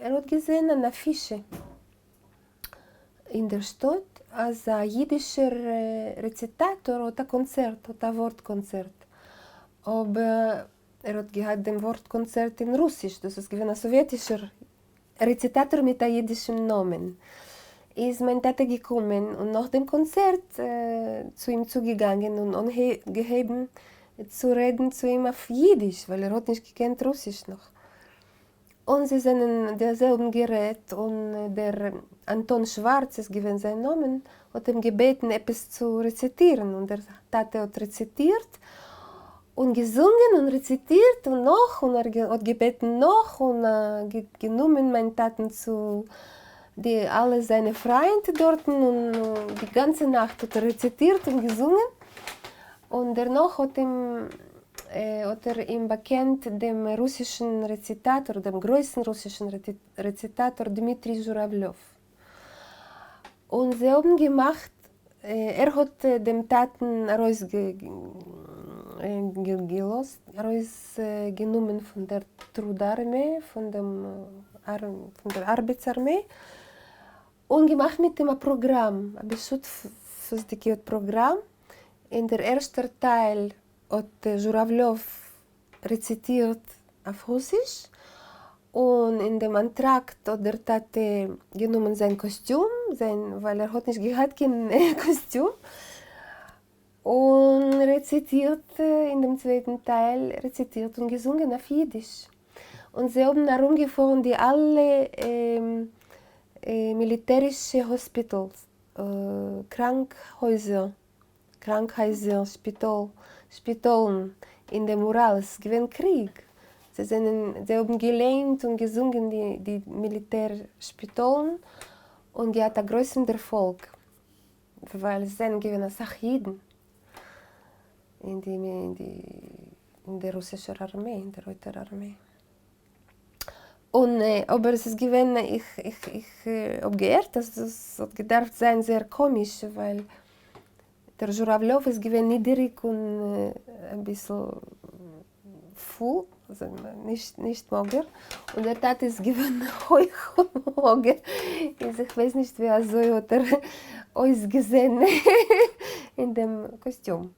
ער האט געזען אן אפישע אין דער שטאט אז א אידישער רעציטאטאר האט א קאנצערט, האט א ווארט קאנצערט, אבער ער האט געהאט דעם ווארט קאנצערט אין רוסיש, דאס איז געווען א סאוויעטישער רעציטאטאר מיט א אידישן נאמען. איז מיין טאטע געקומען און נאך דעם קאנצערט צו אים צוגעגאנגען און אנגעהויבן צו רעדן צו אים אויף אידיש, ווייל ער האט נישט געקענט רוסיש נאך. און זיי זענען די זעלבן גערעדט, און דער אנטאן שווארץ איז געווען זיין נאמען, האט אים געבעטן עפעס צו רעציטירן, און דער טאטע האט רעציטירט, און געזונגען און רעציטירט און נאך, און ער האט געבעטן נאך, און גענומען מיין טאטן צו די אלע זיינע פריינט דארטן, און די גאנצע נאכט האט ער רעציטירט און געזונגען, און דערנאך האט אים האט ער אים באקענט דעם רוסישן רעציטאטאר, דעם גרויסן רוסישן רעציטאטאר דמיטרי זשוראווליוו. און זיי האבן געמאכט, ער האט דעם טאטן ארויסגעלאזט, ארויסגענומען פון דער טרוד ארמעי, פון דעם פון דער ארבעטס ארמעי, און געמאכט מיט אים א פראגראם, א בשותפות'דיגע פראגראם, אין דער ערשטער טייל האט זשוראווליוו רעציטירט אויף רוסיש, און אין דעם אנטראקט האט דער טאטע גענומען זיין קאסטיום, זיין, ווייל ער האט נישט געהאט קיין קאסטיום, און רעציטירט אין דעם צווייטן טייל, רעציטירט און געזונגען אויף אידיש. און זיי האבן ארומגעפארן די אלע מיליטערישע hospitals, קראנקהויזער, קראנקהייזער, שפיטאל, שפיטאלן אין דעם אוראל, עס איז געווען קריג, זיי זענען, זיי האבן געליינט און געזונגען די די מיליטער שפיטאלן און געהאט א גרויסן דערפאלג, ווייל עס זענען געווען אסאך אידן אין די אין די אין דער רוסישער ארמעי, אין דער רויטער ארמעי. און אבער עס איז געווען, איך איך איך האב געהערט אז דאס האט געדארפט זיין זייער קאמיש, ווייל דער זשוראוולעוו איז געווען נידעריג און אביסל פול, נישט נישט מאגער, און דער טאטע איז געווען הויך און מאגער, איז איך ווייס נישט ווי אזוי האט ער אויסגעזען אין דעם קאסטיום.